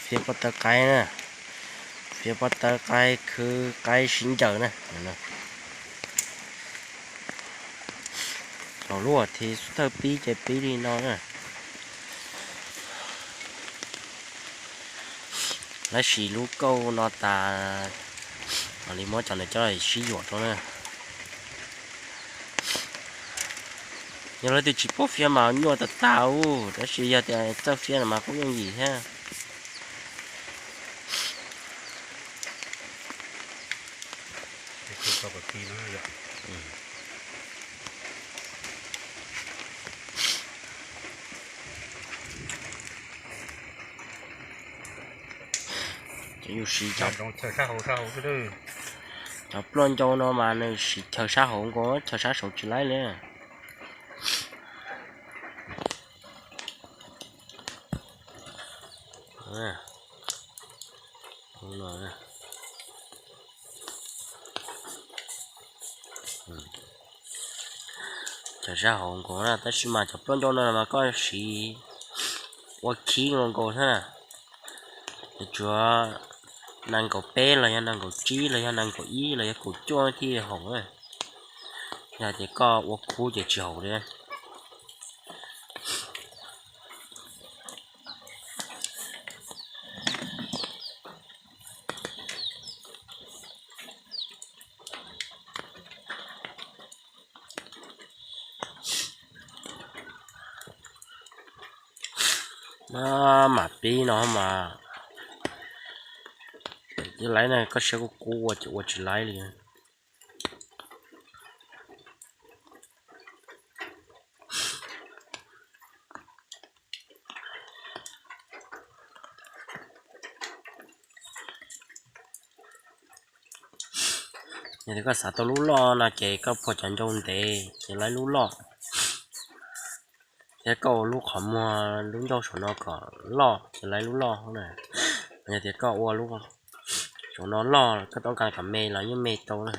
Fiab pob tawb qaib na, fiab pob tawb qaib khwb qaib sib ncaws na. Thaum lub thiv xub thawj pib ces pib li no na. Lawv siv lub kauj no tas, mam li muab cov no coj sib yuam rau na. Yog leej twg tsis paub fiab mas nyuaj tag tag ub, tab sis yog tias txawj fiab no mas kuj yooj yim thiab. Ces yus siv cov, cov ploj ncau no mas nws siv chaw sab hauv nkaus, chaw sab saud tsis laib li. Chaw sab hauv nkaus na, tab sis mas cov ploj ncau no mas koj siv ua khib nkaus nkaus thiab na. Ces tsuav nees nkaum peb los yog nees nkaum tsib los yog nees nkaum ib los yog kaum cuaj thiaj haum na. Yog tias koj ua khub ces tsis haum li. Maj mam pib no mas, ib laib na koj siab kub kub ua ces ua tsis laib li. Yog tias koj xav tau lub loj no ces koj phua cov ncau ntev ces laib lub loj. Thiab koj ua lub qhov muag lub ncauj saum no kom loj ces laib lub loj na. Yog tias koj ua lub saum no loj koj toob kas kom me los yeej me tau na.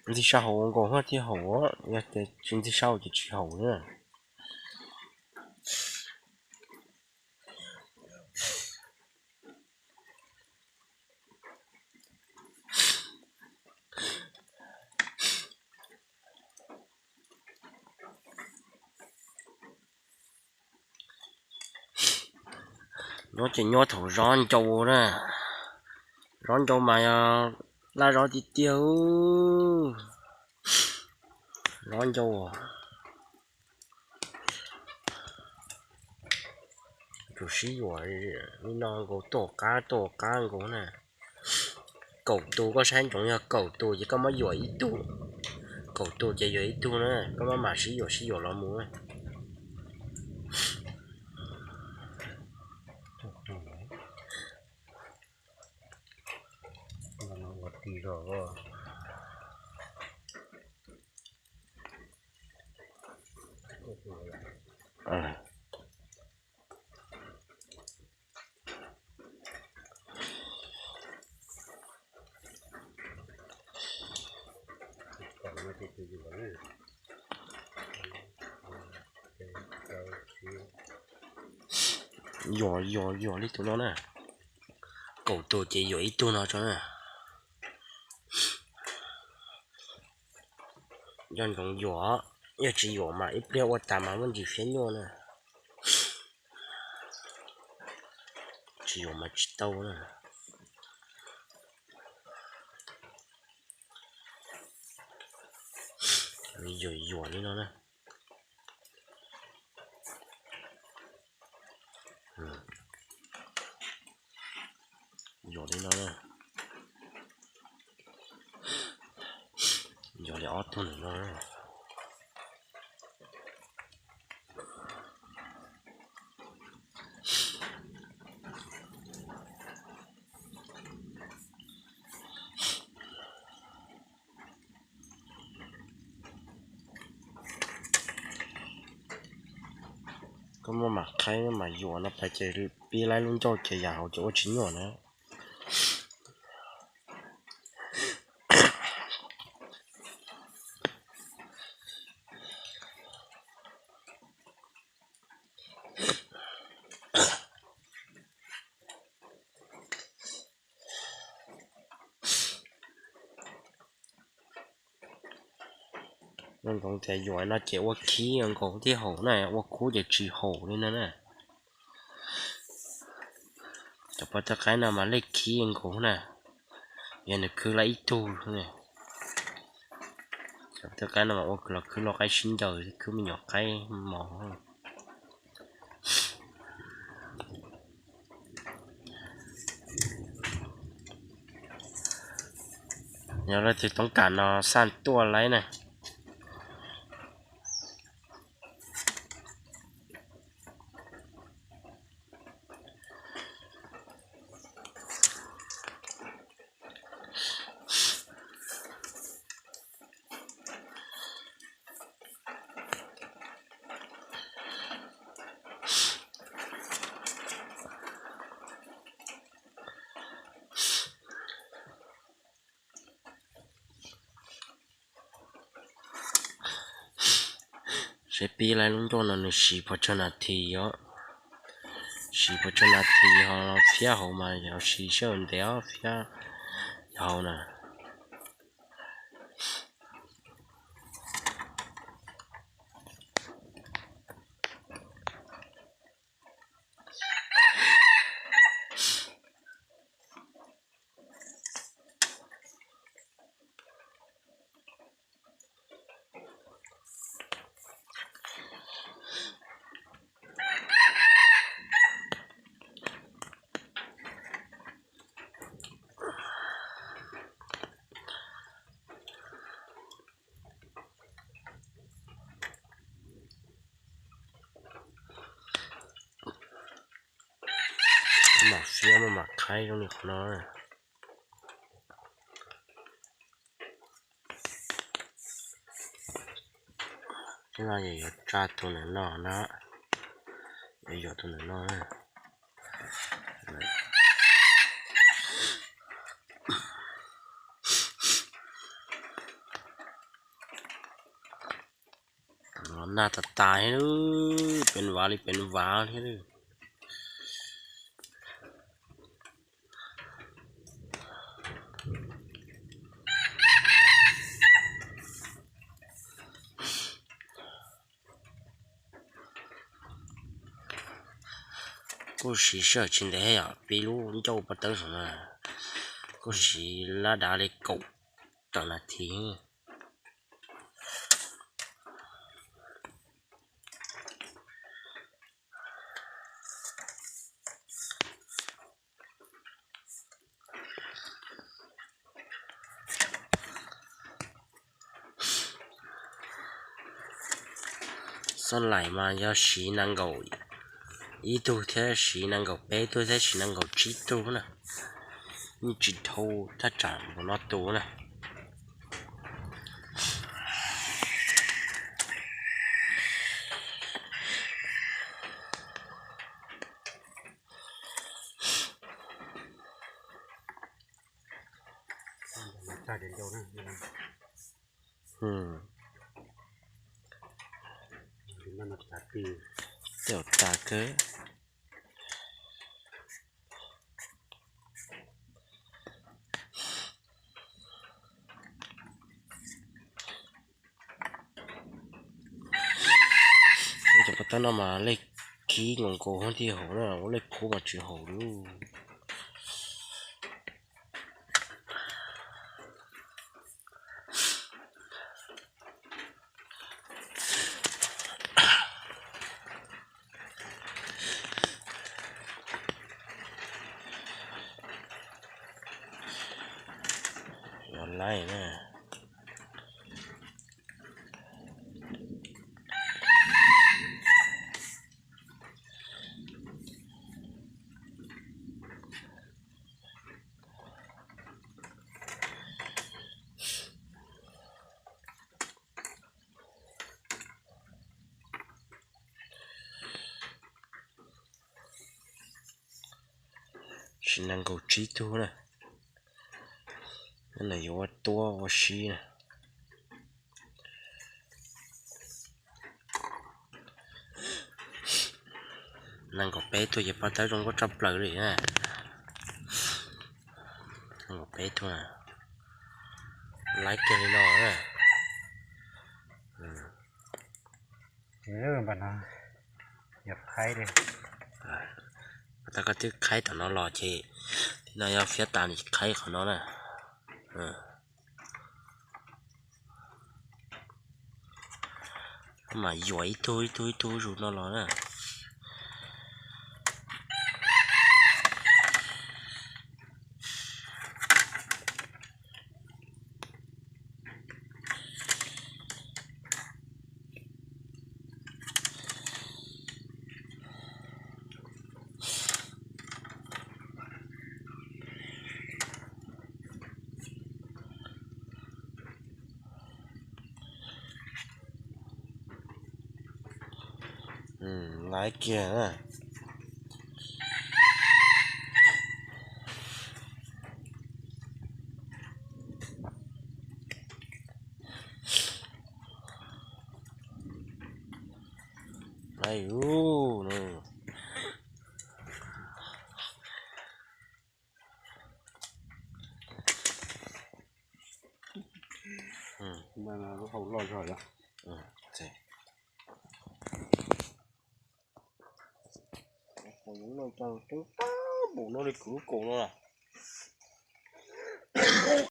Ntxig sab hauv nkaus thiaj haum, yog tias tsis ntxig sab hauv ces tsis haum na. Nyob ces nyob thaum zob ncau na, zob ncau mas yog laj zob tiag tiag, zob ncau. Tsum sib yuam li no nkaus, tuaj qab tuaj qab nkaus na. Kaum tus koj saib ntsoov, yog kaum tus ces koj muab yuam ib tug, kaum tus ces yuam ib tug na, koj muab mam sib yuam sib yuam los mus. Yuam yuam yuam li tus no na. Kaum tus ces yuam ib tug no tso na. Nco ntsoov yuam, yog tsis yuam mas ib pliag ua tas mas muaj ntsis fiab nyuaj na. Tsis yuam mas tsis tau na. Yuam yuam li no na. Yuam li no na. Yuam li ob tug ntawm no. Koj muab mam qhaib mam yuam no pais ces pib laib lub ncauj ces yam hauv ces ua tsis nyuaj na. Zoo nkoos tias yuam no ces ua khib nkoos thiab haum na, ua khub ces tsis haum li no na. Cov paj tawj qaib no mas lej khib nkoos na, yog nws khwb lawm ib tug. Cov paj tawj qaib no mas ua los khwb los qaib sib ncaws, khwb me nyuam qaib mos. Yog leej twg toob kam no xaj tuaj laib na. Seb pib laib lub ncauj no nws siv pes tsawg nas this os. Siv pes tsawg nas this ho los phiab hauv mas yog siv sij hawm ntev os, phiab hauv na. Mam fiab mam qhaib zoo li qhov no. Tej no yog yuav tsa tus ntawm no na, yuav yuam tus ntawm no. Los nag tas tas thiab, pev vav li pev vav thiab. Kuj siv sij hawm tsis ntev yom, pib lub ncauj paj tawb saum no, kuj siv lab dav li kaum tawm nas this. Xab laim mas yog siv nees nkaum ib tug thiab siv nees nkaum peb tug thiab siv nees nkaum tsib tug na. Yeej tsis dhau thaj tsam npaum no tus na. Tej tas kawg. Cov paj tawb no mas lej khib nkaus nkaus thiaj haum na, ua lej khub mas tsis haum li. Los laij na. Siv nees nkaum tsib tug na. Nws yuav ua tuab ua si na. Nees nkaum peb tug ces paj tawb zoo nkauj tshaj plaws li na. Nees nkaum peb tug na. Laib kiag li no na. Npaj no yog qhaib li. Tab koj twb qhaib tom no los ces no yog fiab tas qhaib qhov no na. Mas yuam ib tug ib tug ib tug zus no los na. Laiv kiag na. Laiv ub no. Lub hau loj zog yom. Lub hau loj zog twb pab npaum no li kuv lub kaus no.